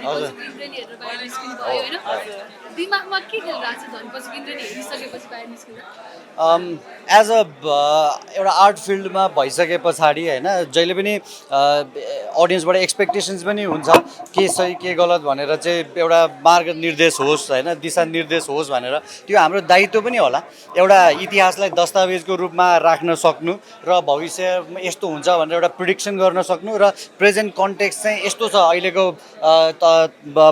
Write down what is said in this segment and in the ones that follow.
झरेपछि इन्द्रेणी हेरेर बाहिर निस्किनु भयो होइन दिमागमा के खेलिरहेको छ झरेपछि इन्द्रेणी हेरिसकेपछि बाहिर निस्किँदा एज अ एउटा आर्ट फिल्डमा भइसके पछाडि होइन जहिले पनि अडियन्सबाट एक्सपेक्टेसन्स पनि हुन्छ के सही के गलत भनेर चाहिँ एउटा मार्ग निर्देश होस् होइन दिशा निर्देश होस् भनेर त्यो हाम्रो दायित्व पनि होला एउटा इतिहासलाई दस्तावेजको रूपमा राख्न सक्नु र भविष्यमा यस्तो हुन्छ भनेर एउटा प्रिडिक्सन गर्न सक्नु र प्रेजेन्ट कन्टेक्स्ट चाहिँ यस्तो छ अहिलेको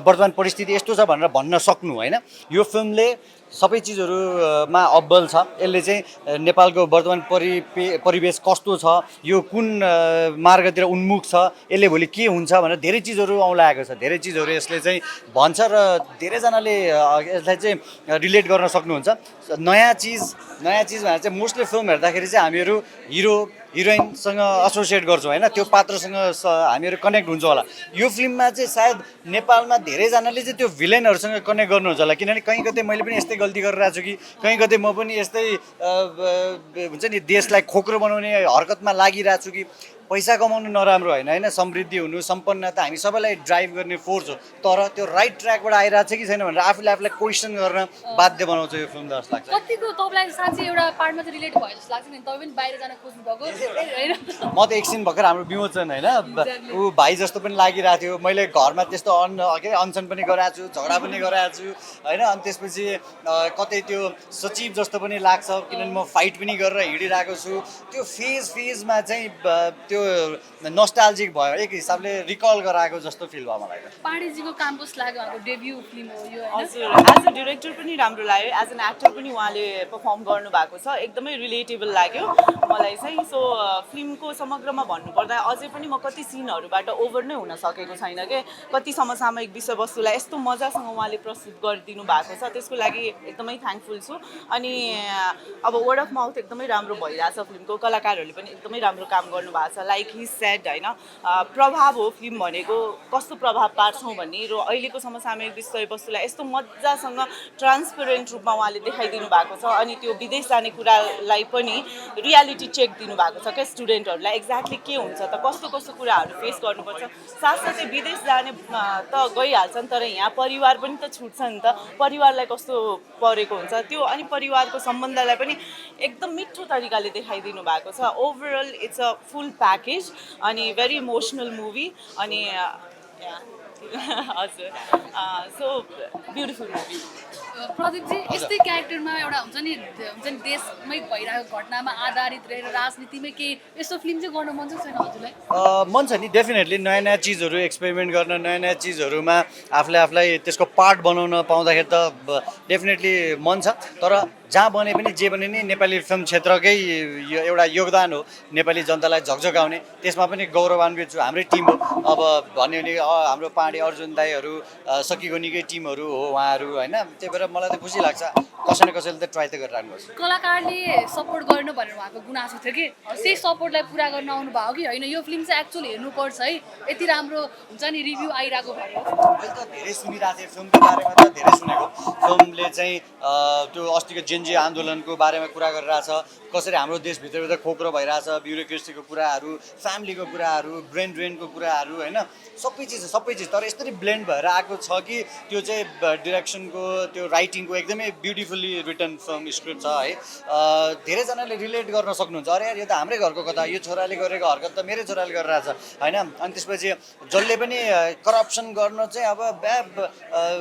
वर्तमान परिस्थिति यस्तो छ भनेर भन्न सक्नु होइन यो फिल्मले सबै चिजहरूमा अब्बल छ यसले चाहिँ नेपालको वर्तमान परिवेश कस्तो छ यो कुन मार्गतिर उन्मुख छ यसले भोलि के हुन्छ भनेर धेरै चिजहरू औँलाएको छ धेरै चिजहरू यसले चाहिँ भन्छ र धेरैजनाले यसलाई चाहिँ रिलेट गर्न सक्नुहुन्छ नयाँ चिज भनेर चाहिँ मोस्टली फिल्म हेर्दाखेरि चाहिँ हामीहरू हिरो हिरोइनसँग एसोसिएट गर्छौँ होइन त्यो पात्रसँग हामीहरू कनेक्ट हुन्छ होला यो फिल्ममा चाहिँ सायद नेपालमा धेरैजनाले चाहिँ त्यो भिलेनहरूसँग कनेक्ट गर्नुहुन्छ होला किनभने कहीँ कतै मैले पनि यस्तै गल्ती गरिरहेको छु कि कहीँ कतै म पनि यस्तै हुन्छ नि देशलाई खोक्रो बनाउने हरकतमा लागिरहेको छु कि पैसा कमाउनु नराम्रो होइन समृद्धि हुनु सम्पन्नता हामी सबैलाई ड्राइभ गर्ने फोर्स हो तर त्यो राइट ट्र्याकबाट आइरहेको छ कि छैन भनेर आफूलाई क्वेसन गर्न बाध्य बनाउँछ यो फिल्म जस्तो लाग्छ कतिको तपाईँलाई साँच्चै एउटा पार्टमा चाहिँ रिलेट भयो जस्तो लाग्छ नि तपाईँ पनि बाहिर जान खोज्नु भएको होइन म त एकछिन भर्खर हाम्रो विमोचन होइन ऊ भाइ जस्तो पनि लागिरहेको थियो मैले घरमा त्यस्तो अनसन पनि गराएको छु झगडा पनि गराएको छु होइन अनि त्यसपछि कतै त्यो सचिव जस्तो पनि लाग्छ किनभने म फाइट पनि गरेर हिँडिरहेको छु त्यो फेजमा चाहिँ त्यो नोस्टाल्जिक भयो एक हिसाबले रिकल गराएको जस्तो फिल भयो मलाई पाण्डेजीको काम कस्तो लाग्यो हाम्रो डेब्यू फिल्म हो यो हजुर एज अ डिरेक्टर पनि राम्रो लाग्यो एज एन एक्टर पनि उहाँले पर्फर्म गर्नुभएको छ एकदमै रिलेटेबल लाग्यो मलाई चाहिँ सो फिल्मको समग्रमा भन्नुपर्दा अझै पनि म कति सिनहरूबाट ओभर नै हुन सकेको छैन के कति समसामयिक विषयवस्तुलाई यस्तो मजासँग उहाँले प्रस्तुत गरिदिनु भएको छ त्यसको लागि एकदमै थ्याङ्कफुल छु अनि अब वर्ड अफ माउथ एकदमै राम्रो भइरहेछ फिल्मको कलाकारहरूले पनि एकदमै राम्रो काम गर्नुभएको छ लाइक हि सेड होइन प्रभाव हो फिल्म भनेको कस्तो प्रभाव पार्छौँ भन्ने र अहिलेको समसामयिक विषयवस्तुलाई यस्तो मजासँग ट्रान्सपेरेन्ट रूपमा उहाँले देखाइदिनु भएको छ अनि त्यो विदेश जाने कुरालाई पनि रियालिटी चेक दिनुभएको छ क्या स्टुडेन्टहरूलाई एक्ज्याक्टली के हुन्छ त कस्तो कस्तो कुराहरू फेस गर्नुपर्छ साथसाथै विदेश जाने त गइहाल्छ नि तर यहाँ परिवार पनि त छुट्छ नि त परिवारलाई कस्तो परेको हुन्छ त्यो अनि परिवारको सम्बन्धलाई पनि एकदम मिठो तरिकाले देखाइदिनु भएको छ overall it's a full package अनि भेरी इमोसनल मुभी अनि हजुर सो ब्युटिफुल मुभी प्रदीपजी यस्तै क्यारेक्टरमा एउटा हुन्छ नि देशमै भइरहेको घटनामा आधारित रहेर राजनीतिमै केही यस्तो फिल्म चाहिँ गर्न मन छ छैन हजुरलाई मन छ नि डेफिनेटली नयाँ नयाँ चिजहरू एक्सपेरिमेन्ट गर्न नयाँ नयाँ चिजहरूमा आफूलाई त्यसको पार्ट बनाउन पाउँदाखेरि त डेफिनेटली मन छ तर जहाँ बने पनि जे बने नि नेपाली फिल्म क्षेत्रकै एउटा योगदान हो नेपाली जनतालाई झकझकाउने त्यसमा पनि गौरवान्वित छु हाम्रै टिम हो अब भन्यो भने हाम्रो पाण्डे अर्जुन दाईहरू सकिगोनीकै टिमहरू हो उहाँहरू होइन त्यही भएर मलाई त खुसी लाग्छ कसै न कसैले त ट्राई त गरिरहनुपर्छ कलाकारले सपोर्ट गर्नु भनेर उहाँको गुनासो थियो कि त्यही सपोर्टलाई पुरा गर्न आउनु भयो कि होइन यो फिल्म चाहिँ एक्चुअली हेर्नुपर्छ है यति राम्रो हुन्छ नि रिभ्यू आइरहेको भयो मैले त धेरै सुनिरहेको थिएँ फिल्मको बारेमा त धेरै सुनेको फिल्मले चाहिँ त्यो अस्तिको जेनजी आन्दोलनको बारेमा कुरा गरिरहेछ कसरी हाम्रो देशभित्रभित्र खोक्रो भइरहेछ ब्युरोक्रेसीको कुराहरू फ्यामिलीको कुराहरू ब्रेन ड्रेनको कुराहरू होइन सबै चिज तर यसरी ब्लेन्ड भएर आएको छ कि त्यो चाहिँ डिरेक्सनको त्यो राइटिङको एकदमै ब्युटिफुल्ली रिटन फिल्म स्क्रिप्ट छ है धेरैजनाले रिलेट गर्न सक्नुहुन्छ अरे यार यो त हाम्रै घरको कथा यो छोराले गरेको हरकत त मेरै छोराले गरिरहेछ होइन अनि त्यसपछि जसले पनि करप्सन गर्न चाहिँ अब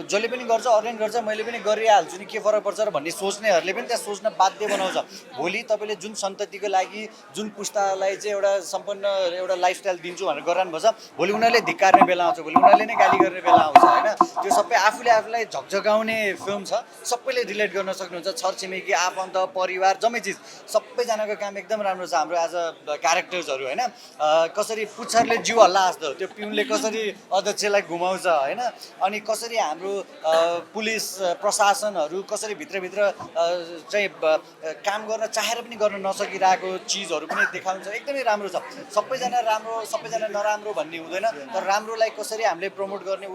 जसले पनि गर्छ अर्गेन गर्छ मैले पनि गरिहाल्छु नि के फरक पर्छ र भन्ने सोच्नेहरूले पनि त्यहाँ सोच्न बाध्य बनाउँछ भोलि तपाईँले जुन सन्ततिको लागि जुन पुस्तालाई चाहिँ एउटा सम्पन्न एउटा लाइफस्टाइल दिन्छु भनेर गरिरहनु पर्छ भोलि उनीहरूले धिक्कार्ने बेला आउँछ भोलि उनीहरूले नै गाली गर्ने बेला आउँछ होइन त्यो सबै आफूलाई झकझगाउने फिल्म छ सबैले रिलेट गर्न सक्नुहुन्छ छरछिमेकी आफन्त परिवार जम्मै चिज सबैजनाको काम एकदम राम्रो छ हाम्रो एज अ क्यारेक्टर्सहरू होइन कसरी पुच्छरले जिउ हल्ला हाँस्दो त्यो पिउनले कसरी अध्यक्षलाई घुमाउँछ होइन अनि कसरी हाम्रो पुलिस प्रशासनहरू कसरी भित्रभित्र चाहिँ काम गर्न चाहेर पनि गर्न नसकिरहेको चिजहरू पनि देखाउँछ एकदमै राम्रो छ सबैजना राम्रो सबैजना नराम्रो भन्ने हुँदैन तर राम्रोलाई कसरी हामीले प्रमोट गर्ने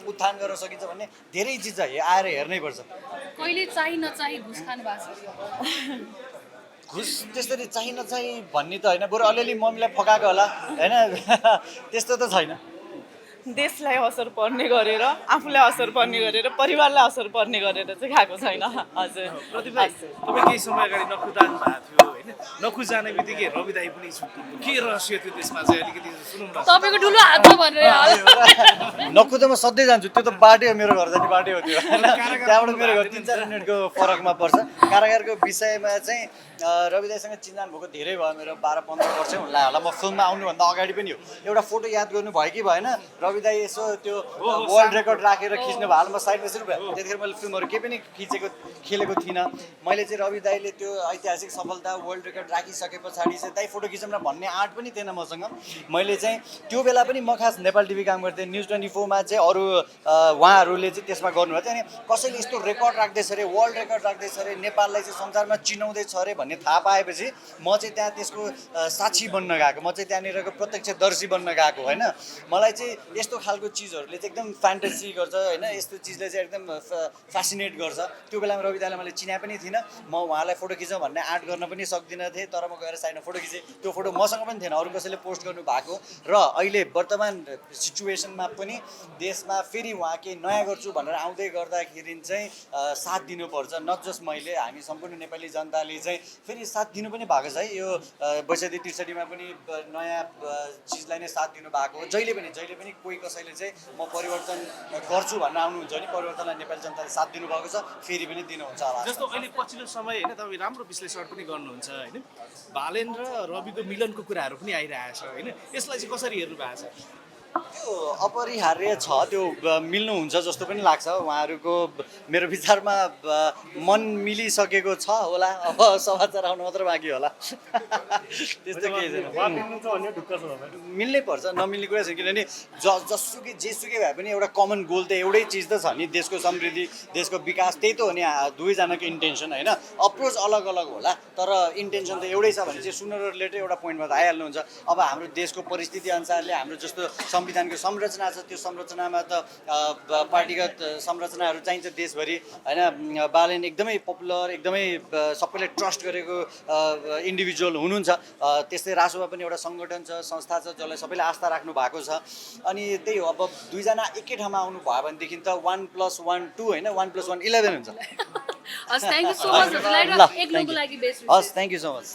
उत्थान गर्न सकिन्छ भन्ने धेरै चिज छ आएर हेर्नै पर्छ कहिले चाहिँ नचाही घुस खानु भएको छ घुस त्यसरी चाहिँ नचाहिँ भन्ने त होइन बरु अलिअलि मम्मीलाई फकाएको होला होइन त्यस्तो त छैन देशलाई असर पर्ने गरेर आफूलाई असर पर्ने गरेर परिवारलाई असर पर्ने गरेर चाहिँ खाएको छैन हजुर प्रतिभा तपाईँ केही समय अगाडि नखुदानु भएको थियो होइन नखुजाने बित्तिकै रवि दाई पनि छुट्टिनु के रहस्य थियो त्यसमा चाहिँ अलिकति सुनौँ न तपाईँको ठुलो हात छ भनेर नकुदामा सधैँ जान्छु त्यो त बाटै हो मेरो घर जाने बाटै हो त्यो होइन त्यहाँबाट मेरो घर 3-4 मिनटको फरकमा पर्छ कारागारको विषयमा चाहिँ रवि दाईसँग चिन्जान भएको धेरै भयो मेरो 12-15 वर्ष हुन्ला होला म फिल्ममा आउनुभन्दा अगाडि पनि हो एउटा फोटो याद गर्नु भयो कि भएन रवि दाई यसो त्यो वर्ल्ड रेकर्ड राखेर खिच्नु भयो हालमा साइडमा यसो भयो त्यतिखेर मैले फिल्महरू केही पनि खेलेको थिइनँ मैले चाहिँ रवि दाईले त्यो ऐतिहासिक सफलता वर्ल्ड रेकर्ड राखिसके पछाडि चाहिँ दाई फोटो खिचौँ न भन्ने आँट पनि थिएन मसँग मैले चाहिँ त्यो बेला पनि म खास नेपाल टिभी काम गर्थेँ न्युज 24 चाहिँ अरू उहाँहरूले चाहिँ त्यसमा गर्नुभएको थियो अनि कसैले यस्तो रेकर्ड राख्दैछ अरे वर्ल्ड रेकर्ड राख्दैछ अरे नेपाललाई चाहिँ संसारमा चिनाउँदैछ अरे भन्ने थाहा पाएपछि म चाहिँ त्यहाँ त्यसको साक्षी बन्न गएको म चाहिँ त्यहाँनिरको प्रत्यक्षदर्शी बन्न गएको होइन मलाई चाहिँ यस्तो खालको चिजहरूले चाहिँ एकदम फ्यान्टेसी गर्छ होइन यस्तो चिजले चाहिँ एकदम फेसिनेट गर्छ त्यो बेलामा रवि दाईलाई मैले चिने पनि थिइनँ म उहाँलाई फोटो खिचौँ भन्ने आँट गर्न पनि सक्दिनँ थिएँ तर म गएर साइडमा फोटो खिचेँ त्यो फोटो मसँग पनि थिएन अरू कसैले पोस्ट गर्नु भएको र अहिले वर्तमान सिचुएसनमा पनि देशमा फेरि उहाँ केही नयाँ गर्छु भनेर आउँदै गर्दाखेरि चाहिँ साथ दिनुपर्छ नट जस्ट मैले हामी सम्पूर्ण नेपाली जनताले चाहिँ फेरि साथ दिनु पनि भएको छ है यो 62-63 पनि नयाँ चिजलाई नै साथ दिनु भएको हो जहिले पनि कोही कसैले चाहिँ म परिवर्तन गर्छु भनेर आउनुहुन्छ भने परिवर्तनलाई नेपाली जनताले साथ दिनुभएको छ फेरि पनि दिनुहुन्छ होला जस्तो अहिले पछिल्लो समय होइन तपाईँ राम्रो विश्लेषण पनि गर्नुहुन्छ होइन भालेन र रविको मिलनको कुराहरू पनि आइरहेछ होइन यसलाई चाहिँ कसरी हेर्नु भएको छ त्यो अपरिहार्य छ त्यो मिल्नुहुन्छ जस्तो पनि लाग्छ उहाँहरूको मेरो विचारमा मन मिलिसकेको छ होला अब समाचार आउनु मात्र बाँकी होला त्यस्तो केही छैन मिल्नै पर्छ नमिल्ने कुरा छैन किनभने जसुकै जेसुकै भए पनि एउटा कमन गोल त एउटै चिज त छ नि देशको समृद्धि देशको विकास त्यही त हो नि दुवैजनाको इन्टेन्सन होइन अप्रोच अलग अलग होला तर इन्टेन्सन त एउटै छ भने चाहिँ सुनर रिलेटेड एउटा पोइन्टमा त आइहाल्नुहुन्छ अब हाम्रो देशको परिस्थिति अनुसारले हाम्रो जस्तो संविधानको संरचना छ त्यो संरचनामा त पार्टीगत संरचनाहरू चाहिन्छ देशभरि होइन बालेन एकदमै पपुलर एकदमै सबैले ट्रस्ट गरेको इन्डिभिजुअल हुनुहुन्छ त्यस्तै रासोमा पनि एउटा सङ्गठन छ संस्था छ जसलाई सबैले आस्था राख्नु भएको छ अनि त्यही हो अब दुईजना एकै ठाउँमा आउनु भयो भनेदेखि त 1+1 2 होइन 1+1 11 हुन्छ हस् थ्याङ्क यू सो मच हजुरलाई र एक लोगोको लागि बेस्ट हस् थ्याङ्क यू सो मच